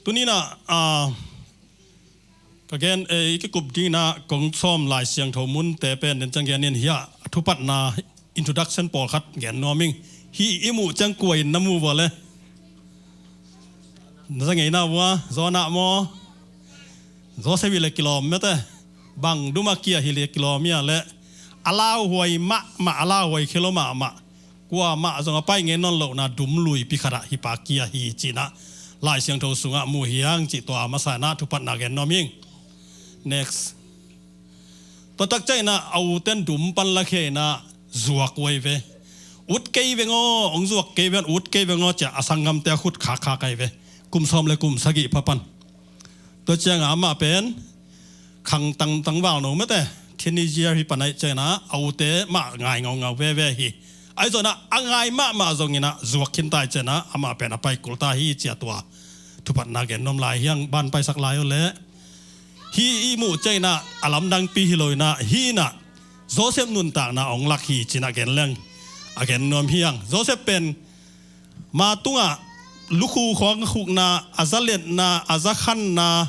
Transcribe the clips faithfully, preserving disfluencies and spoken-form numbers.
Tuni-in ah, ah, ka gen, eh, i kikup dingin ah kong sawm Lai Siangtho munte pen den ciang gen ning. Hiah a thupatna introduction pawlkhat gen nuam ing. Hih i muh ciang kua in na mu vua le? Na za ngei na vua, Jonah maw? Joseph hi le kilawm mete. Bang dum a kia hi le kilawm hia le? A lauhuai mahmah, a lauhuai khelo mahmah. Kuamah zong a pai ngei nawn lohna dum luipi khatah hih pa kia hi ci-in ah Lai Siangtho sungah mu hi hang cih tua a masa-in ah thupatna gen nuam ing. Next. Tua tak ciangin ah a uten dum pan lakhia-in ah zuak uh ahi ve. Ut kei veng aw, hong zuak kei veng, ut kei veng aw ci-a a sanggamte a khut khakkhak ahi ve. Kum sawm le kum sagih pha pan. Tua ciangah amah pen khang tang, tangval no mete, teenager hi pan ahih ciangin ah a ute mah ngai ngaungau veve hi. Ahi zongin ah a ngai mahmah zongin ah zuak khin ta ahih ciangin ah amah pen a pai kul ta hi ci-a tua thupatna gen nuam lai hi hang. Ban paisak lai uh leh, hih i muh ciangin ah a lamdangpi hi lo-in ah hih in ah Joseph nuntakna hong lak hi ci-in ah gen leng a gen nuam hi hang. Joseph pen ma tungah lukhu khawng khukna, a za letna, a za khanna,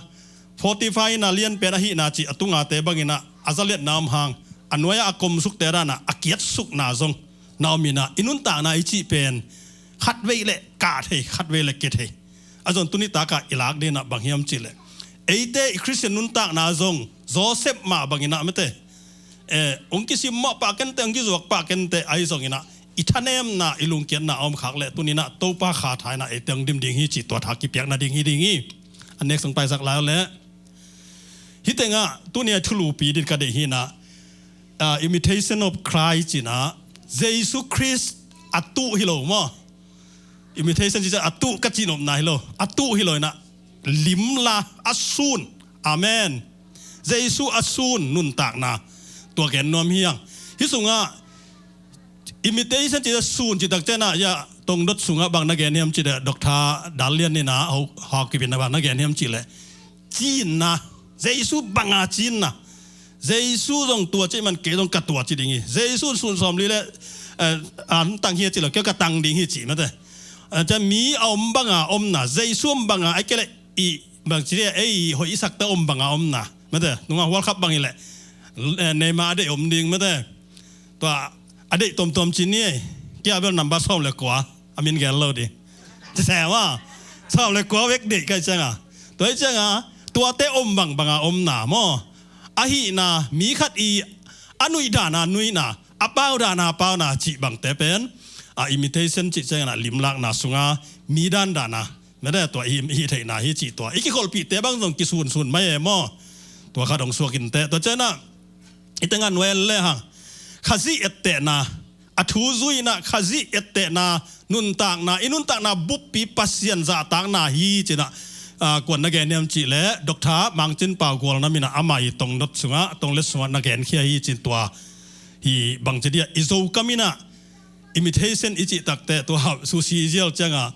fortify-na lianpen ahihna cih a tungate bangin ah a za letna om hang, a nuai-ah a komsukte danah a kiatsukna zong na om in ah, i nuntakna i cih pen khatvei le kah thei, khatvei le kia thei. A zong tuni takah i lak dingin ah bang hiam cih leh, eite i Khristian nuntakna zong Joseph mah bangin ah mete, eh, hong kisimmawh pah kei inteh, hong kizuak pah kei inteh, ahi zongin ah i thanemna, i lungkiatna a om khak leh tuni-in ah Topa kha tha-in ah eite hong dim ding hi cih tua tha kipiakna ding hi ding hi. A next hong paisak lai uh leh, hih tengah tuni-a thulupi ding ka deih hi-in ah, ah, imitation of Christ ci-in ah, Jesu Khrist a tuh hi lo maw? Imitation ci-in ah a tuh ka cihnopna hi lo, a tuh hi lo-in ah limla, a sun. Amen. Jesu a sun nuntakna tua gen nuam hi hang. Hih sungah imitation cih tak, sun cih tak ciangin ah, ya, tongdot sungah bang na gen hiam cih leh, Doctor Dal Lian in ah, hau, hau kipin ah bang na gen hiam cih leh, cinna, Jesu banga cinna. Jesu zong tua ci man kei zong ka tua ci ding hi. Jesu sun sawmli le, eh, an tang hi a cih leh kei ka tang ding hi cih mete. Eh, cia mi a om banga omna, Jesu om banga, ahih kei leh i bang ci leh, ei, hoih i sakte om banga omna mete. Nunga World Cup bang hi leh, eh, Neymar a deih om ding mete. Tua a deih tuamtuam ci ni ei. Kei a bel number sawm le kua, a min gel lo ding. Ci sem a, sawm le kua vek deih ka hih ciangah. Tua hih ciangah tuate om bangbanga omna maw? Ahihna, mi khat i a nuih dana nuihna, a pau dana pauna cih bangte pen, a, imitation cih ciangin ah limlakna sunga mi dandana mete, tua i, i hih theihna hi cih tua. I kikholhpihte bang zong kisunsun mai e maw? Tua khat hong suak inteh. Tua ciangin ah i tengah nuai en lehang, Khazih ettehna, a thu zuihna, Khazih ettehna, nuntakna, i nuntakna buppi Pasian zahtakna hi ci-in ah, ah, kuan na gen hiam cih leh, Doctor Mang Cin Pau Gualnam in ah amah i tongdot sungah, tonglet sungah na genkhia hi ci-in tua. Hih bang ci dia, i Zokam in ah imitation i cih takteh tua sushi i zial ciangah,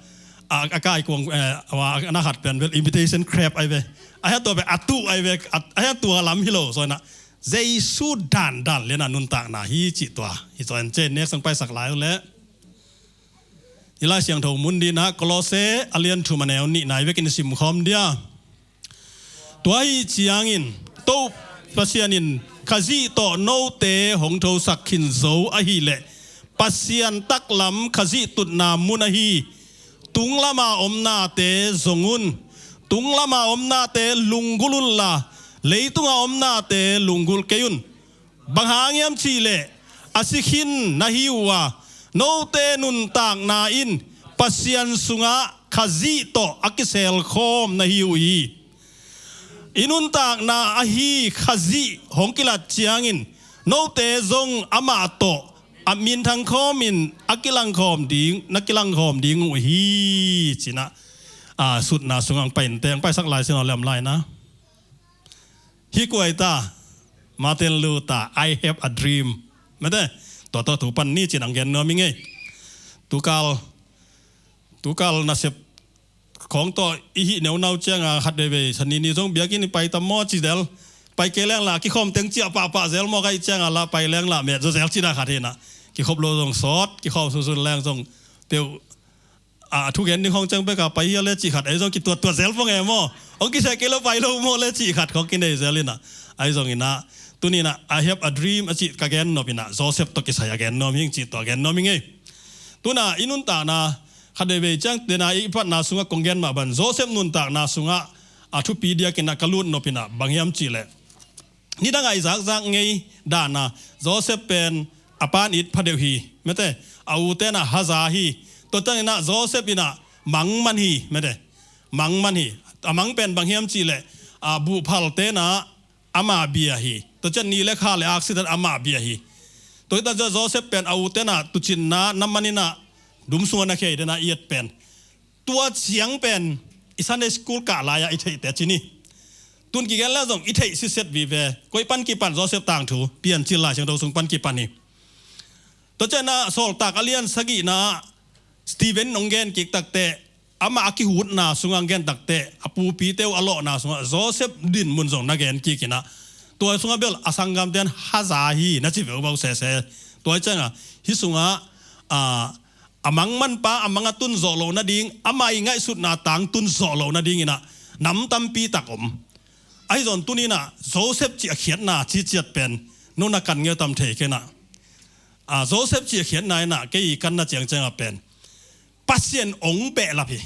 a, a kaikuang, eh, a, a na khat pen bel imitation crab ahi ve. A hia tua pen a tuh ahi ve, a, a hia tua lam hi lo, so in ah Jesu dandan lian a nuntakna hi cih tua. Hi zaw en cei, next hong paisak lai uh leh. I Lai Siangtho mun dingin ah Kolose a lian thum a neu nihna i vekin i simkhawm dia. Tua ahih ciangin, Topa Pasian in Khazih tawh note hong thosak khin zo ahih leh, Pasian taklam Khazih tutna mun ahi tung lama omnate zong un. Tung lama omnate lunggulh unla, leitunga omnate lunggulh kei un. Bang hang hiam cih leh, a si khin na hi uh a, note nuntakna in Pasian sungah Khazih tawh a kiselkhawm na hi uh hi. I nuntakna ahi Khazih hong kilat ciangin, note zong amah tawh a minthang khawmin a kilangkhawm ding, na kilangkhawm ding uh hi, ci-in ah, a, sutna sungah hong pai inteh. Hong paisak lai sin aw, lem lai na. Hih kua hi ta? Martin Luther, "I have a dream." Mete, tua tawh thu pan ni ci-in hong gen nuam ing ei. Tukal, tukal nasep khawng tawh i hih neunau ciangah khat veivei, sanini zong biakinn i pai tam maw ci zel. Pai kei leng lah, kikhawm teng ciah pahpah zel maw ka hih ciangah lah, pai leng lah met zaw zel ci-in ah khat hi-in ah. Kikhop lo zong sawt, kikhawm sunsun leng zong peuh a thugen ding khawng ciang bek a pai hial le cih khat ahi zong kituattuat zel pong e maw? Hong kiseh kei lo pai lo maw le cih khat khawng kinei zel inah, ahi zong inah, tuni inah I have a dream a cih ka gen nop inah Joseph tawh kisai a gen nuam hing cih tawh a gen nuam hing ei. Tuna i nuntakna khat veivei ciang tena i patna sungah kong gen mah ban Joseph nuntakna sungah a thupi diak inah ka lut nop inah bang hiam cih leh, nidang a i zakzak ngei dana Joseph pen a pan it phadeuh hi, mete, a u tenah haza hi. Tua tan inah Joseph inah mangman hi, mete, mangman hi. A mang pen bang hiam cih leh, a buhphal tenah ama bia hi. Tua cian ni le kha le aksitan ama bia hi. Tua hi ta Joseph pen a u tenah tucinna na man inah dum sungah na khei tenah i et pen. Tua ciang pen i Sunday school kah lai-ah i theihte ci ni. Tun kigen le zong i theih sitset vive. Koi pan kipan Joseph tangthu Piancil Lai Siangtho sung pan kipan hi. Tua cianah Sawltak a lian sagihna ah Stephen in hong gen kik takteh, amah a kihutna sungah hong gen takteh, a pupite uh a lawhna sungah Joseph dinmun zong na gen kik inah, tua sungah bel a sanggamte in haza hi na ci veu bau sese. Tua hi ciangah hih sungah a, a mangmanpa a mang a tun zawh loh nading, ama i ngaihsutna tang tun zawh loh nading inah nam tampi tak om. Ahi zong tuni inah Joseph cih a khiatna ciciat pen no na kan ngeu tam thei kenah. A, Joseph cih a khiatna inah kei i kanna ciangciangah pen Pasian ong behlap hi.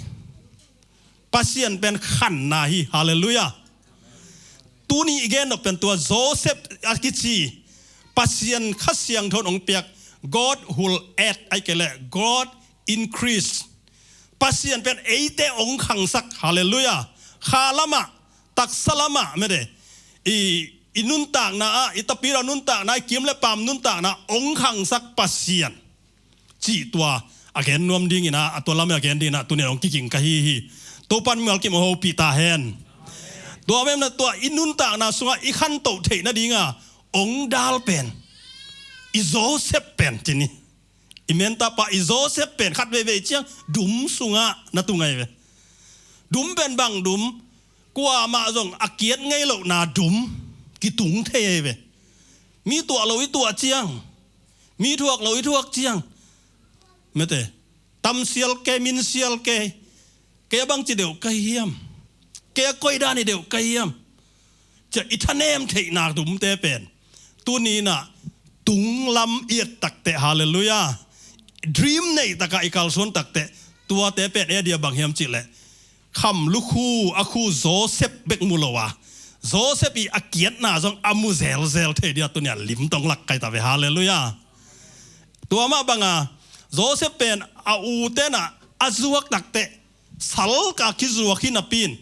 Pasian pen khanna hi. Halleluiah. Tuni i gen nop pen tua Joseph a kici Pasian Kha Siangtho in ong piak, God will add, ai kei leh God increase. Pasian pen eite ong khangsak. Halleluiah. Kha lamah, taksa lamah, mete, i, i nuntakna ah, i tapira nuntakna, i kim le pam nuntakna ong khangsak Pasian cih tua a gen nuam ding inah, a tua lam a gen ding inah tuni a ong kiking ka hi hi. Topan mimal kim a hopih ta hen. Tua memna tua i nuntakna sungah i khantoh theih nadinga ong dal pen i Joseph pen ci ni. I mentapa i Joseph pen khat veivei ciang dum sungah na tu ngai ve. Dum pen bang dum, kuamah zong a kiat ngei lohna dum kitung thei ei ve. Mi tuah lo i tuah ciang, mi thuak lo i thuak ciang, mete, tamsial kei, minsial kei, kei a bangci deuh ka hi hiam? Kei a koidan hi deuh ka hi hiam? Cia i thanem theihna dumte pen tuni inah tunglam i et takteh, halleluiah, dream nei takah i kalsuan takteh, tuate pen e dia bang hiam cih leh, kham lukhu a khu Joseph bek mu lo a, Joseph i a kiatna zong a mu zelzel thei dia tuni a lim tong lak kai ta ve. Halleluiah. Tua mah banga Joseph pen a u tenah a zuak takteh, salka kizuak hi napi in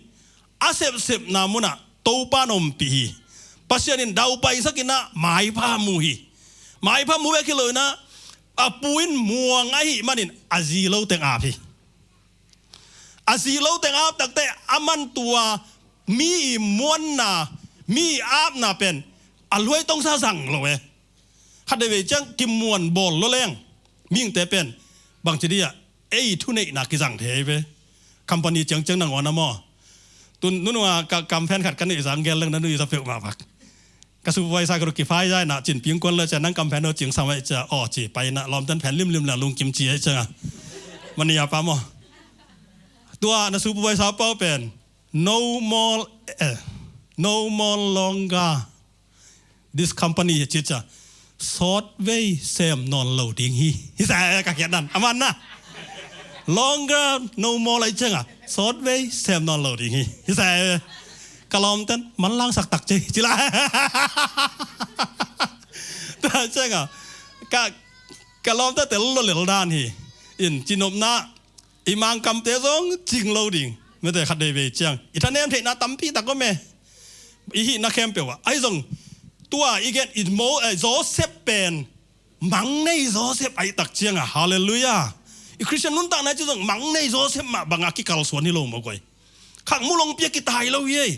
a sepsepna munah Topa in ompih hi. Pasian in daupaisak inah maipha mu hi. Maipha mu bek hi lo inah a pu in muang ahih manin a zi lo teng ap hi. A zi lo teng ap takteh a man tua mi i muanna, mi i apna pen a luai tongsa zang lo e. Khat veivei ciang kimuan bawl lo leng mihingte pen bangci dia ei thuneihna kizang thei ve. Company ciangciang nangawn a maw? Tun nununga ka kamphen khat ka neih zang gel leng na nui za peuhmah bak. Ka supervisor ka ruk kiphai zai na cin pingkuan lo cian nang kamphen lo cing sam ai cia aw ci pai na lawmten phen limlim la lungkim ci ai cianga. Mania pa maw? Tua na supervisor pau pen no more, eh, no more longer this company hi ci cia. Sawtvei sem nawn lo ding hi. Hi sa e ka khiat nan a man na. Longer no more lai cianga sawtvei sem nawn lo ding hi. Hi sa e ka lawmten man langsak tak ci ci la. Ta cianga ka ka lawmte tel lo lel dan hi. In cinopna i mangkamte zong cing lo ding. Mete khat veivei ciang i thanem theihna tampi tak om e. I hihna khempeuh ah ahi zong tua i gen i mo, eh, Joseph pen mang nei Joseph ahi tak cianga, halleluiah. I Khristian nuntakna ci zong mang nei Joseph mah banga kikalsuan hi lo maw guai? Khang mulong pia kitai lo hi ei.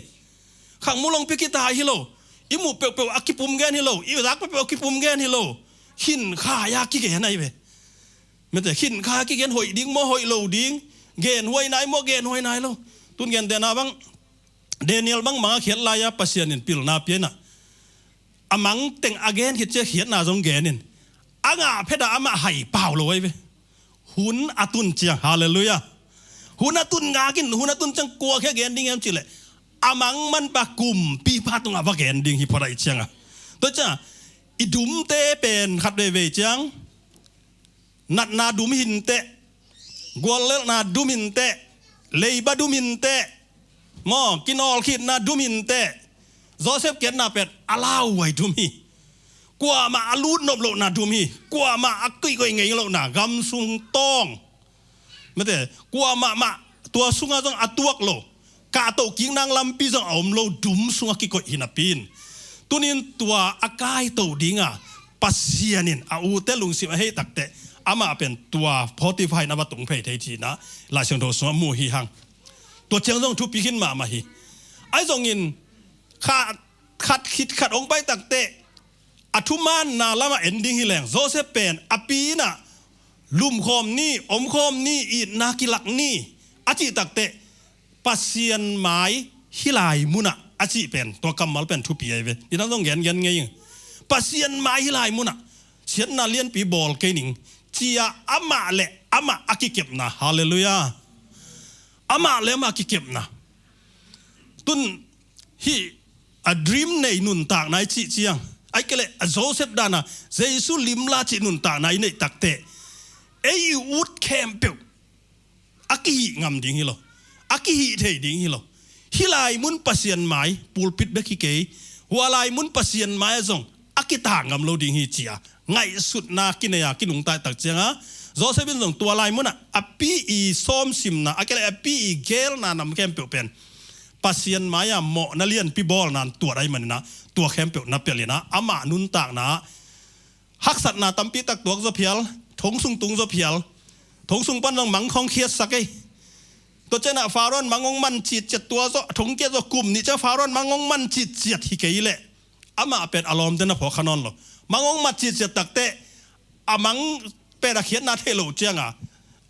Khang mulong pia kitai hi lo. I muh peuhpeuh a kipum gen hi lo. I zak peuhpeuh a kipum gen hi lo. Khin kha ya kigen ahi ve. Mete khin kha kigen hoih ding maw hoih lo ding, gen huai nai maw gen huai nai lo. Tun gentehna bang Daniel bang manga khiat lai-a Pasian in pilna piana a mang teng a gen khit cia khiatna zong gen in a ngah pheta amah hai pau lo ai ve. Hun a tun ciang, halleluiah. Hun a tun ngakin, hun a tun ciang kua khia gen ding hiam cih leh, a mang manpa kumpipa tungah va gen ding hi phot ahih ciangah. Tua ciangah i dumte pen khat veivei ciang natna dum hi inteh, guallelhna dum hi inteh, leiba dum hi inteh, maw, kinawlkhitna dum hi inteh. Joseph ki-etna pen a lauhuai dum hi. Kuamah a lutnop lohna dum hi. Kuamah a kihkoih ngei lohna, gam sung tawng, mate, kuamah mah tua sungah zong a tuak lo, kahtoh kik nang lampi zong a om lo dum sungah kikoih hi napi in, tuni in tua a kaito dinga Pasian in a ute lungsim a hei takteh, amah pen tua Potiphar in a va tung phei thei ci-in ah Lai Siangtho sungah mu hi hang. Tua ciang zong thupi khin mahmah hi. Ahi zongin kha, khat khit khat hong pai takteh, a thumaanna lamah en ding hi leng, Joseph pen a pi in ah lumkhawm ni, omkhawm ni, itna kilak ni a cih takteh, Pasian mai hih lai munah a cih pen, tua kammal pen thupi ahi ve. Nidang zong gengen ngei ing. Pasian mai hih lai munah siatna lianpi bawl kei ning, ci-a amah le amah a kikepna. Halleluiah. Amah le amah a kikepna. Tun hih a dream nei nuntakna i cih ciang, ahih kei leh a Joseph dana Jesu limla cih nuntakna i neih takteh, ei i ut khempeuh a kihih ngam ding hi lo, a kihih thei ding hi lo. Hih lai mun Pasian mai, pulpit bek hi kei, hua lai mun Pasian mai ah zong a kitak ngam lo ding hi, ci-a ngaihsutna kinei-a kinungta tak ciangah, Joseph in zong tua lai munah a pi i sawmsimna, ahih kei leh a pi i gelna nam khempeuh pen Pasian mai-a mawhna lianpi bawlna in tuat ahih manin ah, tua khempeuh na pelh in ah, amah nuntakna ah haksatna tampi tak tuak zaw phial, thong sung tung zaw phial, thong sung pan zong mang khong khiatsak ei. Tua ciangah Pharaoh in mang hong man citciat, tua zaw thong kiat zaw kum nih ciang Pharaoh in mang hong man citciat hi kei leh, amah pen a lawmte na phawk kha nawn lo. Mang hong man citciat takteh, a mang pen a khiatna theih loh ciangah,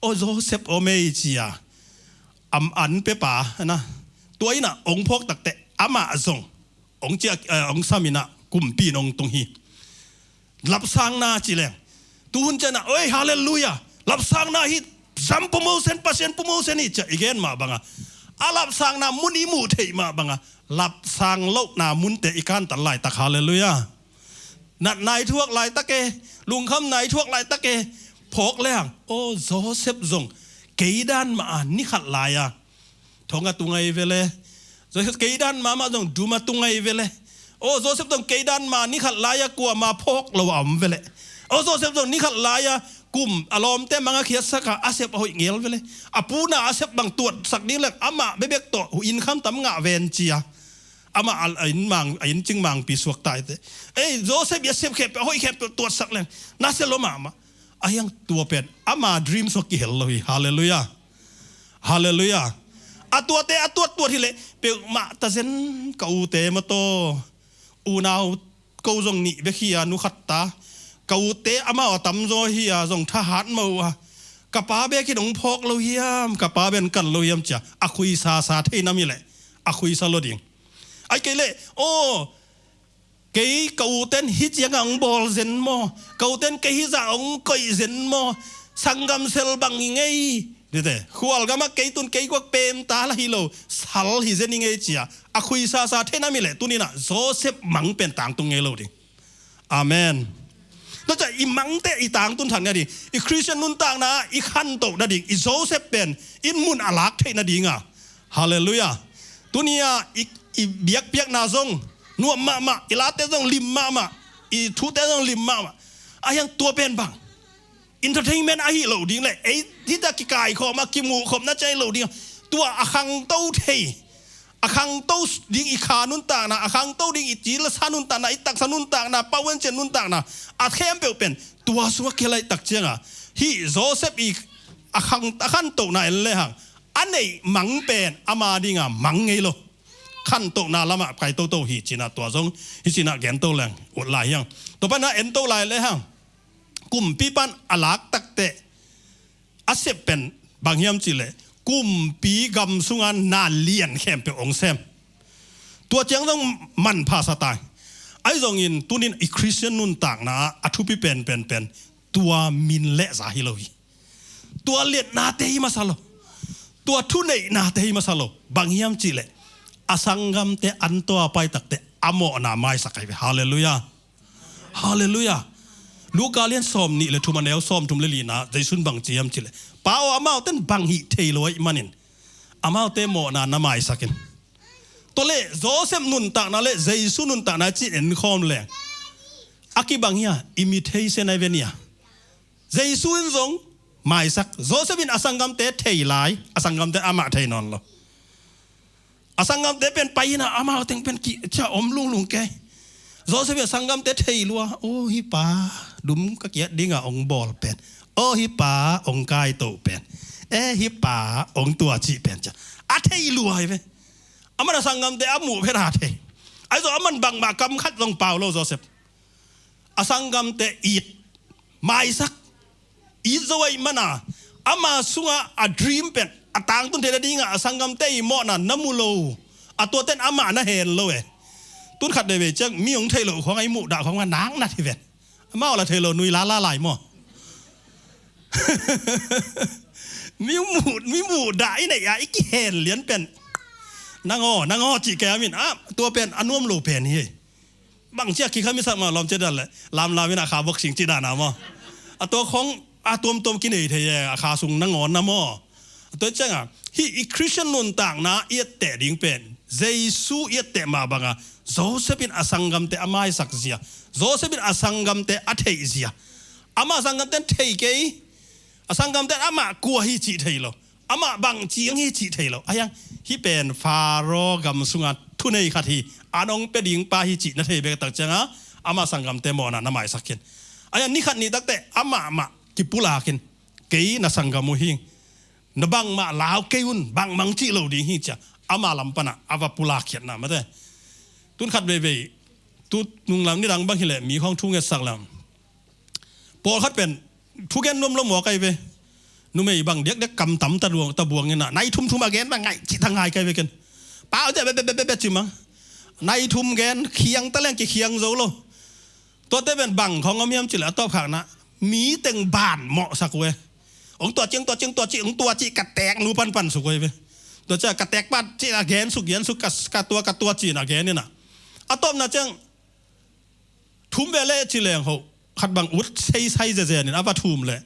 "Aw Joseph aw mei," ci-a, am an pepa na, tua in ah hong phawk takteh, amah zong hong ciah, eh, hong sam in ah kumpi in hong tung hi. Lapsangna ci leng, tuhun ciangah, "Oi, halleluiah, lapsangna hi, sam promotion, Pasian promotion hi," ci-a i gen mah bangah, a lapsangna mun i muh theih mah bangah, lapsang lohna munte i kantan laitak, halleluiah. Natna i thuak laitak e, lungkhamna i thuak laitak e, phawk leng, "Aw Joseph zong kei dan mah a ni khat lai-a thong a tung ahi ve le. Joseph kei dan mahmah zong dum a tung ahi ve le. Aw Joseph zong kei dan mah ni khat lai-a kuamah phawk lo a om ve le. Aw Joseph zong ni khat lai-a kum a lawmte mang a khiatsak a, a sep a hoih ngel ve le. A puna a sep bang tuatsak ding leng amah bekbek tawh hu inn kham tam ngah ven," ci-a, amah a, a inn mang, a inn cing mangpi suakta hi teh. "Ei Joseph i a sep khempeuh, a hoih khempeuh tuatsak leng na sia lua mahmah." Ahi hang tua pen ama dream sungah kihel lo hi. Halleluiah. Halleluiah. A tuate a tuattuat hi leh, "Peuhmah ta zen ka ute maw taw, unau ko zong nih bek hi-a nu khat ta, ka ute amau a tamzaw hi-a zong thahat mah uh a, ka pa bek in hong phawk lo hiam, ka pa bek in kan lo hiam," ci-a a khuisasa thei nam hi leh, a khuisa lo ding. Ahih kei leh, "Aw, kei ka uten hih ciangah hong bawl zen maw, ka uten kei hih zah hong koih zen maw, sanggam sel bang hi ngei," tite, "khualgamah kei tun kei guak pemta lah hi lo, sal hi zen hi ngei," ci-a a khuisasa thei nam hi leh, tuni-in ah Joseph mang pen tangtung ngei lo ding. Amen. Tua ciah i mangte i tangtun thak nading, i Khristian nuntakna i khantoh nading, i Joseph pen in mun a lak theih nadinga. Halleluiah. Tuni-a i, i biakpiakna zong nuam mahmah, i late zong lim mahmah, i thute zong lim mahmah. Ahi hang tua pen bang entertainment ahi lo ding leh, ei hita kikaikhawm a, kimuhkhopna ciang ahi lo ding. Tua a khangto thei, a khangto ding i kha nuntakna, a khangto ding i ci le sa nuntakna, i taksa nuntakna, pawan cian nuntakna, a khempeuh pen tua sungah kihel laitak cianga, hih Joseph i a khang, a khantohna en lehang, a neih mang pen ama dinga mang ngei lo. Khantohna lamah kai toto hi cina tua zong, hi cina gento leng ut lai hiang. Tua pana ento lai lehang, kumpi pan a lak takteh a sep pen bang hiam cihleh, kumpi gam sunga na lian khempeuh ong sem. Tua ciang zong manpha sa tai. Ahi zongin tunin i Khristian nuntakna a thupi pen, pen, pen tua min le za hi lo hi. Tua liatnate hi masa lo. Tua thuneihnate hi masa lo. Bang hiam cihleh, a sanggamte an tawh a pai takteh a mawhna maisak ahi ve. Halleluiah. Halleluiah. Luka lian sawm nih le thum, a neu sawm thum le lina, Jesu in bang ci hiam cihleh, Pa aw, amaute in bang hih thei lo ahih manin amaute mawhna na maisak in. Tua leh Joseph nuntakna le Jesu nuntakna ci-in en khawm leng, a kibang hi a, imitation ahi ve nia. Jesu in zong maisak, Joseph in a sanggamte thei lai, a sanggamte amah thei nawn lo. A sanggamte pen pai in a, amau teng pen kihcia om lunglung kei. Joseph in a sanggamte thei lua, aw hi pa, dum ka kiat dinga ong bawl pen, aw hi pa, ong kaito pen, e hi pa, ong tua cih pen cia a thei lua hi ve. Aman a sanggamte a muh phet a thei. Ahi zong aman bangmah kam khat zong pau lo Joseph. A sanggamte it, maisak, it zo ahih mana, ama sungah a dream pen, a tangtun theihna dingah a sanggamte i mawhna na mu lo. A tuaten amah na hen lo e. Tun khat veivei ciang mi hong theih loh khawng a i muh dah khawng a naknat hi ven. Amau la thei lo, nui lala lai maw? Mi muh, mi muh dah i neih a i kihen lian pen, nang aw, nang aw cih kei a min ah, tua pen a nuam lo pen hi. Bangci a kikha misak mah lawm cia dan le lamlam in a kha boxing cih dan a maw? A tua khawng a tuamtuam kinei thei e, a kha sung nangawn na maw? A tua ciangah hih i Khristian nuntakna i etteh ding pen Jesu i etteh mah banga Joseph in a sanggamte a maisak zia, Joseph in a sanggamte a theih zia. Amah sanggamte an thei kei, a sanggamte an amah kua hi cih thei lo. Amah bang ciang hi cih thei lo. Ahiang, hih pen Pharaoh gam sunga thunei khat hi. An hong pia ding pa hi cih na thei bek tak cianga amah sanggamte mawhna na maisak khin. Ahiang, ni khat ni takteh amah mah kipulak in, kei na sanggam uh hing, na bangmah lau kei un, bangmah hong cih lo ding hi cia, amah lam pana a va pulak khiatna mate. Tun khat veivei, tu nunglam nidang bang hileh mi khawng thu ngetsak lam. Pawlkhat pen thugen nuam lo maw kai ve. Numei bang diakdiak kam tam ta buang, ta buang ina, nai thumthum a gen bang ngaih cih ta ngai kai ve ken. Pau cia bebebebebe cimang. Nai thum gen, khiang ta leng kikhiang zo lo. Tuate pen bang khawng om hiam cileh a tawpkhakna, mi teng ban mawhsak uh e. Ong tua cih, ong tua cih, ong tua cih, ong tua cih ka tek nu panpan suk uh e ve. Tua cia ka tek pat cih a gen suk, gen suk, ka, ka tua, ka tua cih na gen ina. A tawpna ciang thum ve leh ci leng ho, khat bang ut seisai zezen in a va thum leh,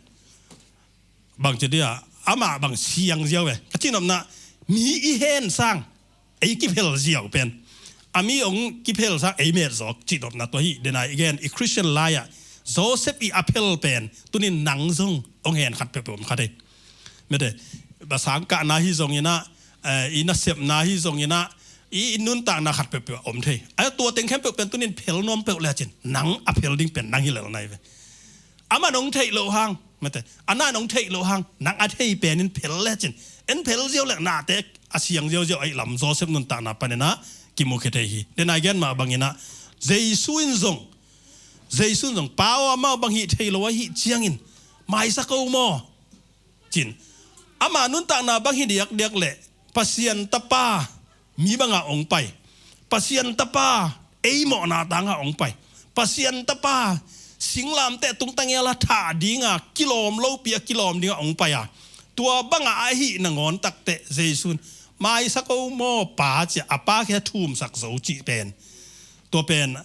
bang ci dia, amah bang siang ziau ve. Ka cihnopna, mi i hen sang ei kiphel ziau pen, a mi ong kiphel sang ei met zawk cihnopna tua hi. Denai i gen i Khristian lai-ah Joseph i a phel pen tunin nang zong ong hen khat peuhpeuh om khat ei. Mete, ba sangkahna hi zonginah, eh, i nasepna hi zonginah, i, i nuntakna khat peuhpeuh a om thei. A tua teng khempeuh pen tunin phel nuam peuh lecin nang a phel ding pen nang hi lel nai ve. Aman hong theih loh hang, mete, a nain hong theih loh hang, nang a thei penin phel lecin, en phel ziau leh nate a siang ziauziau aih lam Joseph nuntakna paninah kimukhia thei hi. Denai gen mah banginah Jesu in zong, Jesu in zong, Pa aw, amau bang hih thei lo ahih ciangin maisak o maw? Cin, ama nuntakna bang hi diakdiak leh Pasian Tapa mi bangah ong pai. Pasian Tapa ei mawhna tangah ong pai. Pasian Tapa singlamteh tungtang ela thah dinga kilawm lopi a kilawm dinga ong pai a, tua bangah ahih nangawn takteh Jesu in maisak o maw Pa cia a Pa khia thumsak zo cih pen, tua pen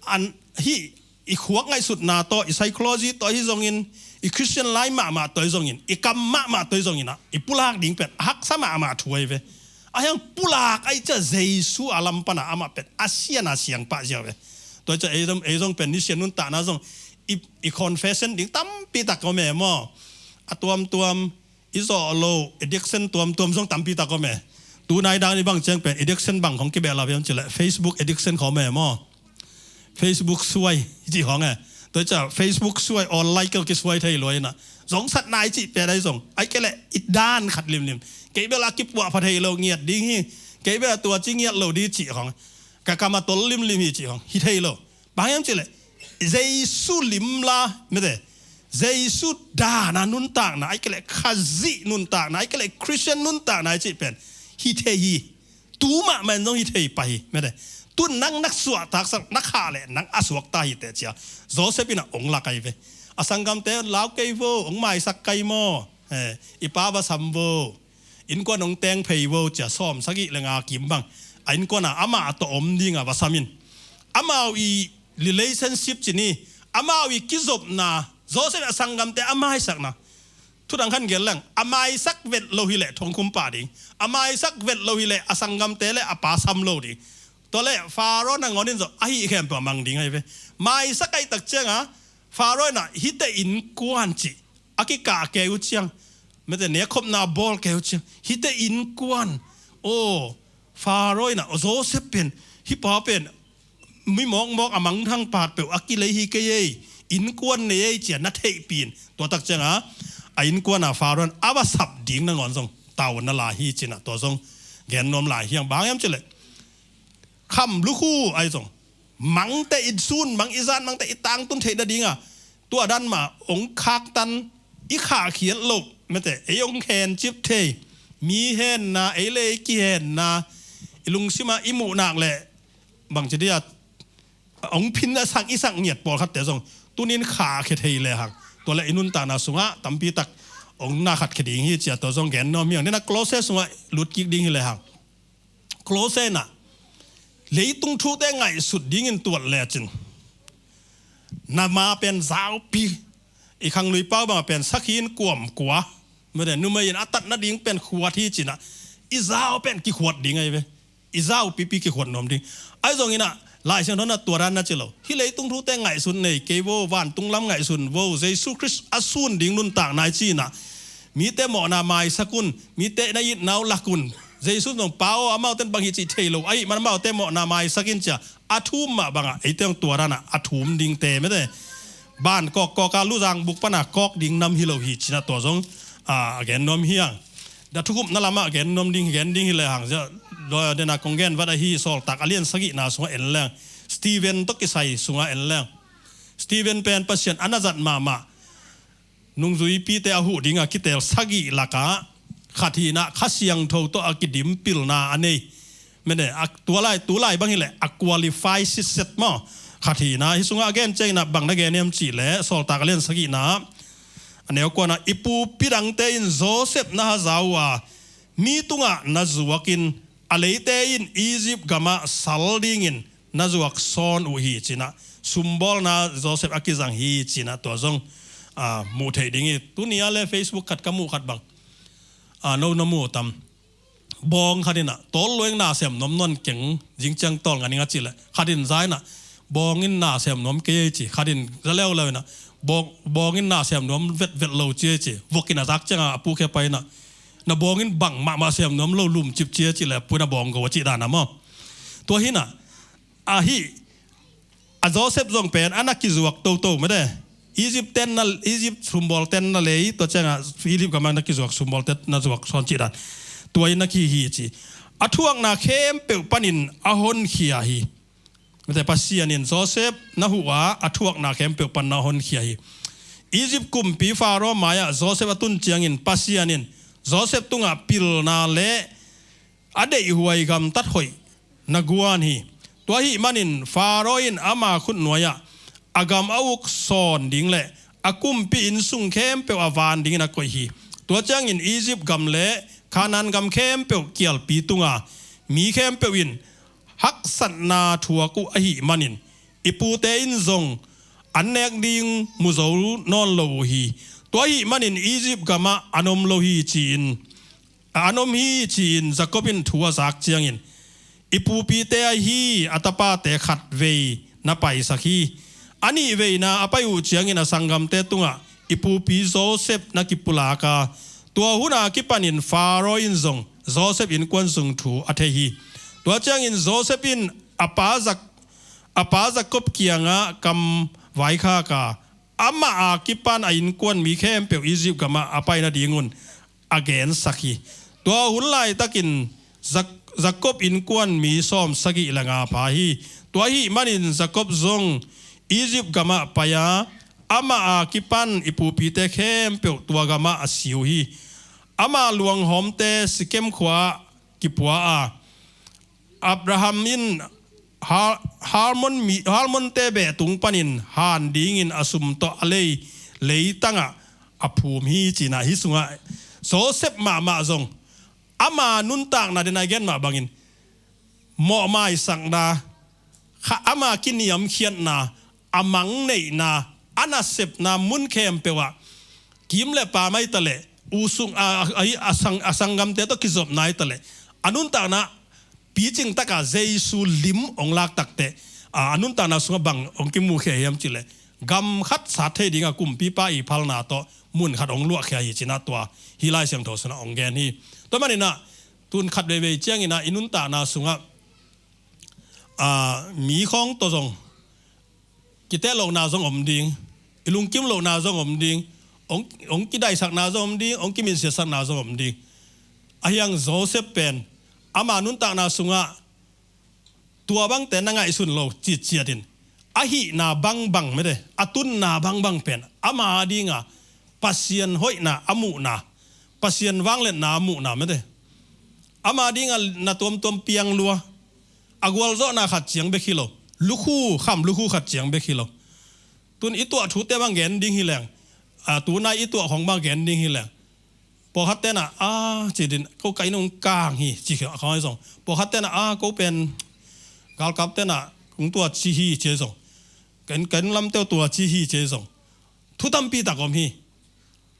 an hih i khuak ngaihsutna tawh, i psychology tawh hi zongin, i Khristian lai mahmah tawh hi zongin, i kam mahmah tawh hi zonginah i pulak ding pen a haksa mahmah thu ahi ve. Ahiang pulak aih cia Jesu a lam pana amah pen a siana siangpah ziau ve. Tua cia ei zong, ei zong pen nisian nuntakna zong i, i confession ding tampi tak om e maw? A tuamtuam i zawh lo addiction tuamtuam zong tampi tak om e. Tunai dan i bang ciang pen addiction bang khong kibehlap hiam cileh Facebook addiction khong om e maw? Facebook suai i cih khong e. Tua cia Facebook suai, online keu kisuai thei luai inah, zong satna i cih pen ahi zong, aih kei leh i dan khat limlim, kei bel a kipuah pha thei lo ngiat ding hi, kei bel a tua ci ngiat lo ding cih khong, ka kam a tol limlim hi cih khong hi thei lo. Bang hiam cileh Jesu limla, mete, Jesu dana nuntakna aih kei leh Khazih nuntakna aih kei leh Khristian nuntakna i cih pen hi thei hi. Tu mahmah in zong hi thei pah hi, mete. Tun nang na suahtaksak, na khah leh nang a suakta hi teh cia Joseph inah ong lak ahi ve. A sanggamte lau kei vo, ong maisak kai maw? Eh, i pa va sam vo. innkuan hong teng phei vo cia, sawm sagih le nga kim bang a innkuan a amah tawh om dinga va sam in. Amau i relationship ci ni, amau i kizopna, Joseph a sanggamte a maisakna. Thudang khan gen leng, a maisak vet lo hileh thongkhum pah ding, a maisak vet lo hileh a sanggamte le a pa sam lo ding. Tua le Pharaoh nangawn in zawh ahi khempeuh a mang ding ahi ve. Maisak ahih tak cianga Pharaoh in ah hihte innkuan cih a kikah kei uh ciang, mete nekhopna bawl kei uh ciang, hihte innkuan, aw, Pharaoh in ah, aw, Joseph pen, hih pa pen mi mawkmawk a mangthang pat peuh a kilei hi kei ei, innkuan nei ei cia na theihpih in. Tua tak cianga a innkuan a Pharaoh in a va sap ding nangawn zong tau na lai hi cinah tua zong gen nuam lai hiang. Bang hiam cileh, kham lukhu ahi zong, mangte i sun mang, i zan mangte i tangtun theih nadinga tua dan mah hong khaktan, i khahkhiat loh, mete ei hong khencip thei, mi henna, ei le ei kihenna, i lungsima i muhnak le bangci dia hong phin a sak, i sak ngiat pawlkhatte zong tunin khahkhia thei lehang, tua le i nuntakna sungah tampi tak hong na khatkhia ding hi cia tua zong gen nuam hiang. Nena Kolose sungah lutkik ding hi lehang, Kolose inah leitung thute ngaihsut dingin tuat lecin, na ma pen zaupi, i khanglui pau banga pen sakhi in kuamkua, mete numei in a tat nading pen khuat hi cinah, i zau pen kikhuat ding ahi ve. I zau pipi kikhuat nuam ding. Ahi zong inah Lai Siangtho na tua dan na ci lo. Hih leitung thute ngaihsun nei kei vo, vantung lam ngaihsun vo, Jesu Khrist a sun ding nuntakna i cinah mite mawhna maisak un, mite na itna uh lak un. Jesu zong pa aw, amaute in bang hi cih thei lo ahih man amaute mawhna maisak in cia a thum mah bangah eite zong tua danah a thum dingte, mete ban kawkkawka luzang buk pana kawk ding nam hi lo hi cinah tua zong a gen nuam hiang. Da thukupna lamah gen nuam ding, gen ding hi lehang zia, dena kong gen vat ahi Sawltak a lian sagihna sungah en leng, Stephen tawh kisai sungah en leng, Stephen pen Pasian a na zat mahmah, nungzuipite a huh dinga kitel sagih lakah khat hinah Kha Siangtho tawh a kidim pilna a nei. Mene a tua lai, tu lai bang hileh a qualify sitset maw. Khat hinah hih sungah a gen cianginah bang na gen hiam cihleh Sawltak a lian sagihna a neu kuanah, i pupi dangte in Joseph na haza uh a, mi tungah na zuakin a leite in Egypt gamah sal dingin na zuak sawn uh hi cinah, sumbawlna Joseph a kizang hi cinah tua zong a muh theih ding hi. Tuni a le Facebook khat ka muh khat bang, a no na muh tam. Bawng khat inah tawl lueng na sem nuam nawn keng, zingciang tawl nganing a cih leh khat in za inah, bawng in na sem nuam kei ei ci, khat in za leuleu inah, bawng, bawng in na sem nuam vetvet lo ci ei ci. Vok in a zak cianga a pukhia pai inah, na bawng in bang mahmah sem nuam lo, lumcip ci ei ci leh a pu in a bawng go a cih dana maw. Tua hinah ahi, a Joseph zong pen a na kizuak toto mete. Egypt ten na, Egypt sumbawl ten na lei, tua ciangah Egypt gamah na kizuak sumbawl ten na zuak sawn cih dan. Tua in na kihi ci. A thuakna khempeuh panin a honkhia hi. Mete Pasian in Joseph na huh a, a thuakna khempeuh pan na honkhia hi. Egypt kumpi Pharaoh mai-ah Joseph a tun ciangin Pasian in Joseph tungah pilna le a deihhuai gamtat hoih na guan hi. Tua ahih manin Pharaoh in ama khutnuai-ah a gam a uk sawn ding le a kumpi inn sung khempeuh a van dingin a koih hi. Tua ciangin Egypt gam le Kanaan gam khempeuh kialpi tunga mi khempeuh in haksatna thuak uh ahih manin i pute in zong an nek ding mu zo nawn lo uh hi. Tua ahih manin Egypt gamah an om lo hi ci-in, a an om hi ci-in Jacob in thu a zak ciangin, i pupite ahi a tapate khat vei na paisak hi. A nih veina a pai uh ciangin a sanggamte tungah i pupi Joseph na kipulak a, tua hun a kipanin Pharaoh in zong Joseph innkuan zung thu a thei hi. Tua ciangin Joseph in a pa Zak-, a pa Jacob kiangah kam vaikhak a, amah a kipan a innkuan mi khempeuh Egypt gamah a pai nadingun a gensak hi. Tua hun laitakin Zak-, Jacob innkuan mi sawm sagih le nga pha hi. Tua ahih manin Jacob zong Egypt gamah pai a, amah a kipan i pupite khempeuh tua gamah a si uh hi. Ama luanghawmte Sikem khua-ah kipua a, Abraham in Har-, Harmon mi, Harmonte beh tung panin han dingin a sum tawh a lei, leitangah a phum hi cinah, hih sungah Joseph mahmah zong Ama nuntakna dena i gen mah bangin mawhmaisakna, kha ama kiniamkhiatna, a mangneihna, a nasepna mun khempeuh ah kim le pam ahi taleh, u sung a, a, a, a sang, a sanggamte tawh kizopna ahi taleh, a nuntakna picing taka Jesu lim hong lak takteh, a, a nuntakna sungah bang hong kimukhia hiam cihleh, gam khat sat thei dinga kumpipa i phalna tawh mun khat hong luahkhia hi cinah tua hih Lai Siangtho sunah hong gen hi. Tua maninah tun khat veivei cianginah i nuntakna sungah, a, mi khawng tawh zong kitehlona zong om ding, i lungkim lohna zong om ding, hong, hong kidaisakna zong om ding, hong kiminsiasakna zong om ding. Ahiang Joseph pen ama nuntakna sungah tua bangte na ngaihsun lo citciatin, a hihna bangbang mete, a tunna bangbang pen ama dinga Pasian hoihna a muhna, Pasian vangliatna a muhna mete. Ama dinga na tuamtuam piang lua, a gualzawhna khat ciang bek hi lo, lukhu kham lukhu khat ciang bek hi lo. Tun i tuah thute bang gen ding hi leng, a, tunai i tuah khong bang gen ding hi leng, pawlkhat tenah a ci din, ko ka inn hong kang hi ci khong hi zong, pawlkhat tenah a ko pen galkap tenah kong tua ci hi ci zong, ka inn, ka inn lamteu tua ci hi ci zong, thu tampi tak om hi.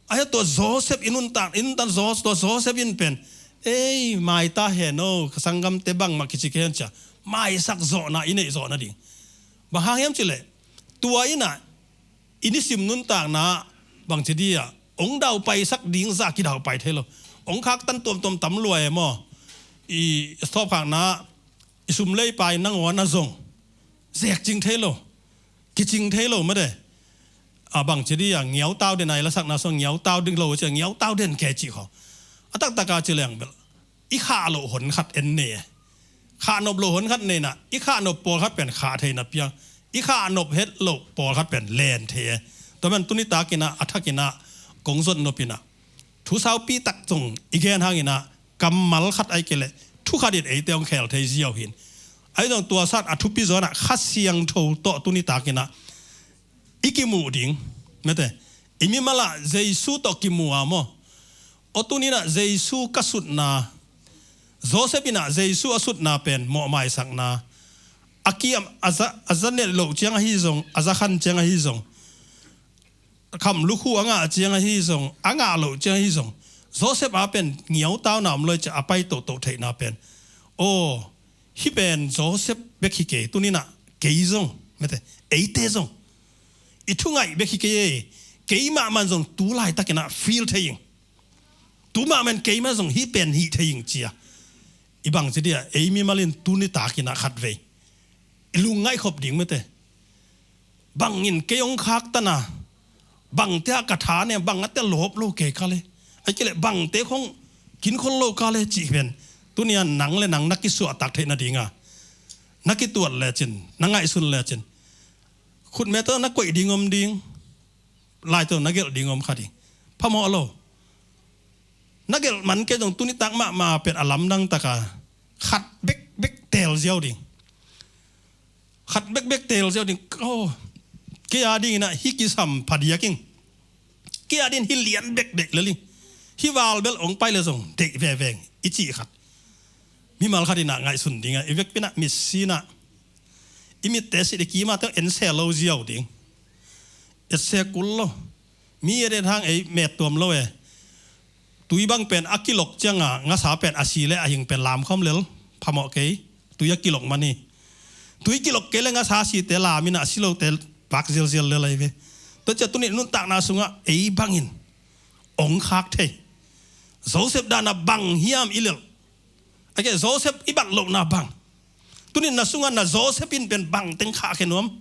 Ahi tua Joseph i nuntak, i nuntak Jos-, tua Joseph in pen, ei, maita hen o, ka sanggamte bangmah kici kei hen cia, maisak zawhna i neih zawhna ding. Bang hang hiam cihleh, tua innah i nisim nuntakna bangci dia hong daupaisak ding zah kidaupai thei lo. Hong khaktan tuamtuam tam lua e maw? I stop khakna, i sum leipa i nangawn a zong zekcing thei lo, kicing thei lo mate. A bangci dia ngiautau den a i lasakna sung ngiautau ding lo cia ngiautau den kei cih khaw. A taktaka ci leng bel i khah loh hon khat en nei e. Khah nop loh hon khat nei na, i khah nop pawlkhat pen khah thei na piang, i khah nop het loh pawlkhat pen len thei e. Tua man tuni takinah a thakinah kong zot nopinah thu saupi tak zong i gen hanginah kammal khat ai kei leh thu khat in eite hong khel thei ziau hin. Ai zong tua sat a thupi zawnah Kha Siangtho tawh tuni takinah i kimuh ding mete. I mimalah Jesu tawh kimuh a maw? Aw tuninah Jesu ka sutna, Joseph inah Jesu a sutna pen mawhmaisakna, a kiam a za, a za net loh ciang ahi zong, a za khan ciang ahi zong, kham lukhu a ngah ciang ahi zong, a ngah loh ciang ahi zong, Joseph a pen ngiautauna om loi cia a pai tohtoh theihna pen. Aw, hih pen Joseph bek hi kei, tuninah kei zong mete, eite zong i thungaih bek hi kei e. Keimah man zong tu laitakinah feel thei ing. Tu mahmah in keimah zong hih pen hih thei ing cia. I bangci dia ei mimal in tuni takinah khatvei i lungngaih khop ding mete. Bangin kei hong khaktan a, bangte ah ka tha ne, bang a te lawp lo kei ka le, ai kei le bangte khong kinkhol lo ka le cih pen tunia nang le nang na kisuahtak theih nadinga na kituat lecin, na ngaihsun lecin khutme tawh na koih ding om ding. Lai tawh na gelh ding om kha ding. Phamawh lo. Na gelh man kei zong tuni tak mahmah pen a lamdang taka khat bekbek teel ziau ding. Khat bekbek teel ziau ding. Aw, kei a dinginah hih kisam phadiak ing. Kei a din hih lian bek deih lel ing. Hih val bel hong pai le zong deih veveng i cih khat. Mimal khat inah ngaihsun dingah i vekpinah mitsinah i mitte sit i kima teng ensel lo ziau ding. Etsek kul lo. Mi edet hang ei met tuam lo e. Tui bang pen a kilok cianga ngasa pen a si le a hing pen lamkhawm lel. Phamawh kei. Tui a kilok man hi. Tui kilok kei le ngasa site lam inah a silote pak zialzial lel ahi ve. Tua cia tuni nuntakna sungah ei bangin hong khak thei. Joseph dana bang hiam i lelh. Ake Joseph i bat lohna bang. Tunin na sungah na Joseph in pen bang teng khahkhia nuam.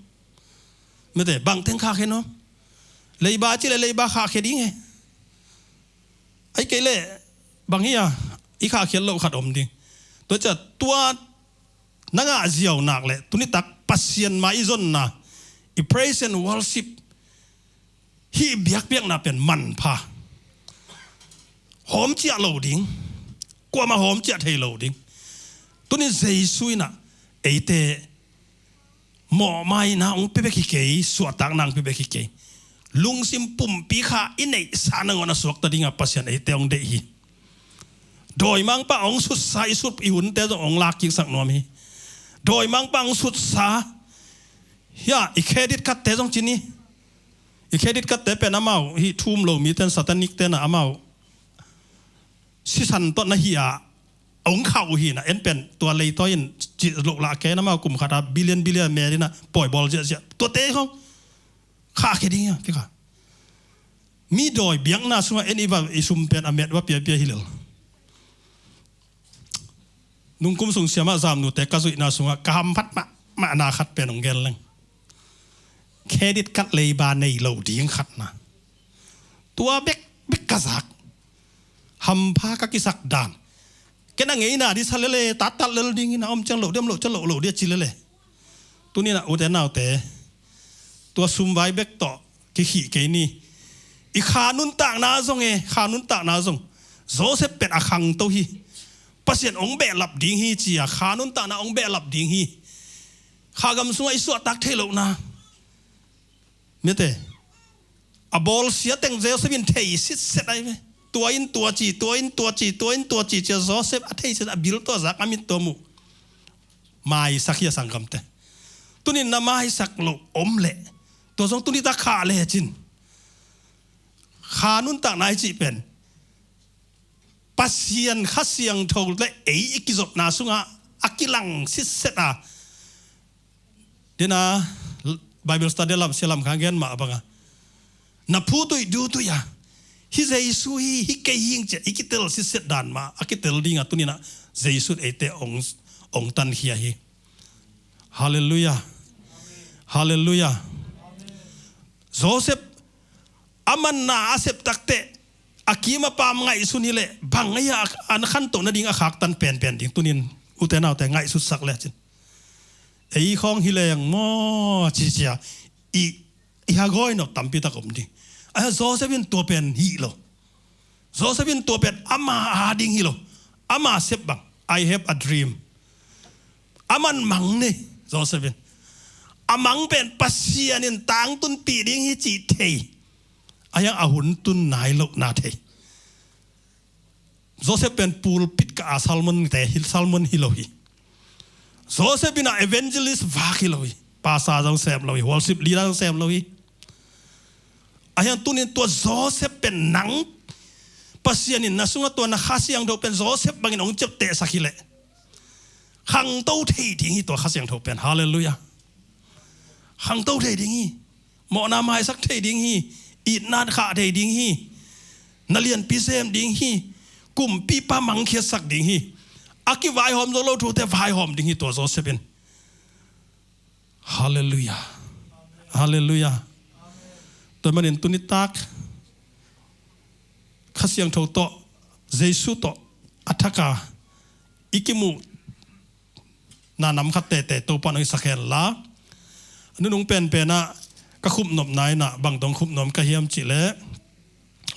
Mete bang teng khahkhia nuam. Leiba ci le leiba khahkhia ding he. Ai kei le bang hi a i khahkhiat loh khat om ding. Tua cia tua na ngah ziau nak le tuni tak Pasian ma i zonna i praise and worship hih biakpiakna pen manpha. Hawm ciah lo ding. Kuamah hawm ciah thei lo ding. Tuni Jesu inah eite mawhmaina hong pia bek hi kei, suahtakna hong pia bek hi kei. Lungsim pumpi kha i neihsa nangawn a suakta dinga Pasian eite hong deih hi. Dawimangpa hong sutsa i sut i hunte zong hong lak kiksak nuam hi. Dawimangpa hong sutsa, hia, i credit card-te zong ci ni. I credit card-te pen amau hih thu um lo mite in, satanic-te in amau sisan tawh na hih a hong khauh uh hi na, en pen tua leitawi in cih loh lah kei in amau kum khat a billion billion mel in a pawi bawl ziahziah. Tuate khong khahkhia ding hi a, kikha. Mi dawi biakna sungah en i va i sum pen a met va piapia hi lel. Nungkum sung siamah zamnute ka zuihna sungah ka hamphat mahmahna khat pen hong gen leng. Credit card leiba nei lo ding khatna. Tua bek bek ka zak. Hampha ka kisak dan. Ken a ngeina dih sa lele, tattat lel ding in a om ciang loh dih, om loh ciang loh loh dih a ci lele. Tuni in a ute naute, tua sumvai bek tawh kikhih kei ni. I kha nuntakna zong e, kha nuntakna zong Joseph pen a khangto hi. Pasian hong behlap ding hi ci a, kha nuntakna hong behlap ding hi. Kha gam sungah i suahtak thei lohna. Mite, a bawlsia teng Joseph in thei sitset ahi ve. Tua in tua ci, tua in tua ci, tua in tua ci, cia Joseph a thei sitset, a bil tawh a zak, a mit tawh a muh. Maisak hi a sanggamte. Tuni in na maisak loh om leh, tua zong tuni tak khah lecin, kha nuntakna i cih pen Pasian Kha Siangtho le ei i kizopna sungah a kilang sitset a, dena Bible study lam sia lam kha gen mah banga, na phu tuih du tuih a, hi Jesu hi, hi kei hing cia i kitel sitset dan mah a kitel dinga tuni in a Jesu in eite hong, hong tankhia hi. Halleluiah. Halleluiah. Joseph a manna a sep takteh a kim a pam ngaihsun hileh bang ahi a, an khantoh nading a khaktan penpen ding. Tunin ute naute ngaihsutsak lecin, ei khawng hi leng maw cicia i, i hagawi nop tampi tak om ding. Ahi Joseph in tua pen hih lo. Joseph in tua pen ama a ding hi lo. Ama sep bang, "I have a dream." Aman mang ne, Joseph in. A mang pen Pasian in tangtunpih ding hi cih thei. Ahi hang a hun tun nai lohna thei. Joseph pen pulpit ka a sermon te hi, sermon hi lo hi. Joseph in a evangelist vak hi lo hi. Pastor zong sem lo hi, worship leader zong sem lo hi. Ahi hang tunin tua Joseph pen nang, Pasian in na sungah tua na Kha Siangtho pen Joseph bangin hong ciaptehsak hileh khangto thei ding hi tua Kha Siangtho pen. Halleluiah. Khangto thei ding hi. Mawhna maisak thei ding hi. Itna khah thei ding hi. Na lianpi sem ding hi. Kumpipa mangkhiatsak ding hi. A kivaihawm zo lo thute vaihawm ding hi tua Joseph in. Halleluiah. Halleluiah. Tua manin tuni tak Kha Siangtho tawh, Jesu tawh a thaka i kimuh na nam khat tete Topa in hong i sak hen la. Nunung penpen ah ka khupnopna in ah bang dong khupnuam ka hiam cih leh,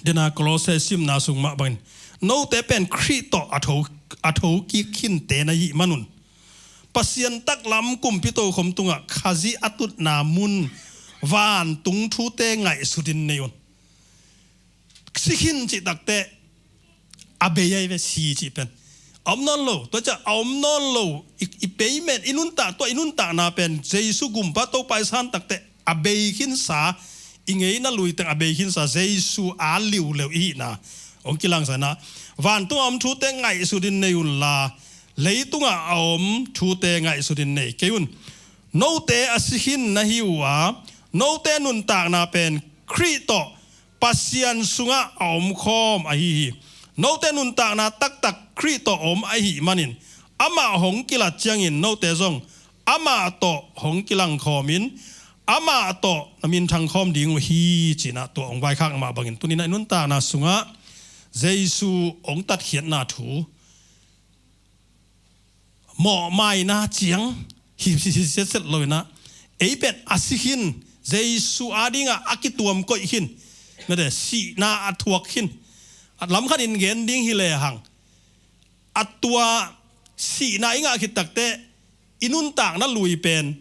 dena Kolose simna sung mah bangin, note pen Khrih tawh a tho, a tho kik khinte na hih manun, Pasian taklam kumpi tokhom tungah Khazih a tutna mun vantung thute ngaihsutin nei un. Si khin cih takteh a bei ahi ve, si cih pen. A om nawn lo, tua ciah a om nawn lo, i, i payment, i nuntak, tua i nuntakna pen Jesu gumpa Topa i san takteh a bei khinsa, i ngeina lui teng a bei khinsa, Jesu a liuleu i hihna hong kilangsa in ah, vantung a om thute ngaihsutin nei unla, leitungah a om thute ngaihsutin nei kei un. Note a si khin na hi uh a, note nuntakna pen Khrih tawh Pasian sungah a omkhawm ahi hi. Note nuntakna taktak Khrih tawh om ahih manin, amah hong kilat ciangin note zong amah tawh hong kilangkhawmin, amah tawh na minthangkhawm ding uh hi, ci-in ah tua hong vaikhak mah bangin, tuni-in ah i nuntakna sungah Jesu hong tatkhiatna thu mawhmaina ciang hi, hi, hi setset lo-in ah, ei pen a si khin, Jesu adingah a kituam koih khin, mate, sihna a thuak khin. A lamkhat in gen ding hi lehang, a tua sihna i ngah khit takteh i nuntakna lui pen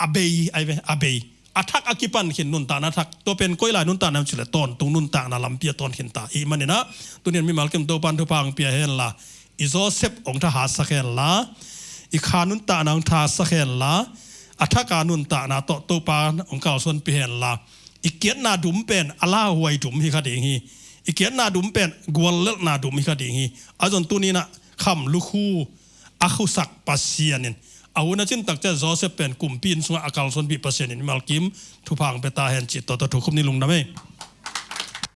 a bei, ai ve, a bei. a thak a kipan khin nuntakna thak, tua pen koi lai nuntakna hiam cih leh tawntung nuntakna lampi a tawn khin ta ahih manin ah, tuni in mimal kim Topa'n thupha hong pia hen la, i Joseph hong thahatsak hen la, i kha nuntakna hong thahatsak hen la, a thak a nuntakna tawh Topa'n hong kalsuanpih hen la, i kiatna dum pen a lauhuai dum hi kha ding hi. I kiatna dum pen guallelhna dum hi kha ding hi. Ahi zongin tuni in ah kham lukhu a khusak Pasian in, a hun a cin tak ciang Joseph pen kumpi inn sungah a kalsuanpih Pasian in mimal kim thupha hong pia ta hen cih tawh tawh thu khum ni, lungdam ei.